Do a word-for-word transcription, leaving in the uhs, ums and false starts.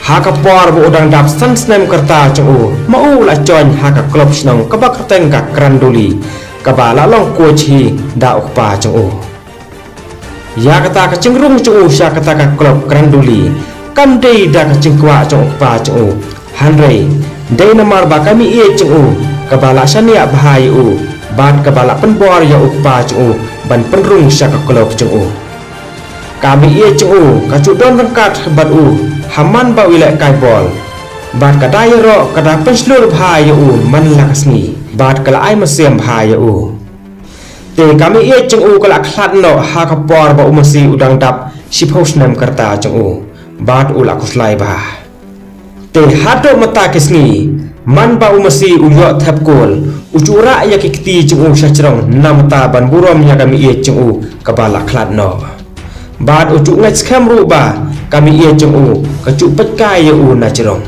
Ha ka por ba u dang dap san snem ka rta jong u, ma u la join ha ka club shnong kaba kyrteng ka Kranduli, kaba la long coach hi da u kpa jong u. Ïa kata ka jingrung jong u sha kata ka club Kranduli kam dei da ka jingkwah jong u kpa jong u, hynrei dei namar ba ka mei jong u kaba la shaniah bha ïa u, bad kaba la pynbor ïa u kpa jong u ban pynrung sha ka club jong u. Ka mei jong u ka ju don ryngkat bad u ha man ba u leh kai bol, bad ka da ïaroh ka da pynshlur bha ïa u man la ka sngi, bad ka la ai mynsiem bha ïa u. Te ka mei jong u ka la khlad noh ha ka por ba u masi u dang dap shiphew snem ka rta jong u, bad u la khuslai bha. Te haduh mynta ki sngi, man ba u masi u ïoh thep kol, u ju rah ïa ki kti jong u sha jrong namar ban burom ïa ka mei jong u kaba la khlad noh. Bad u ju ngeit skhem ruh ba ka mei jong u ka ju peit kai ïa u na jrong.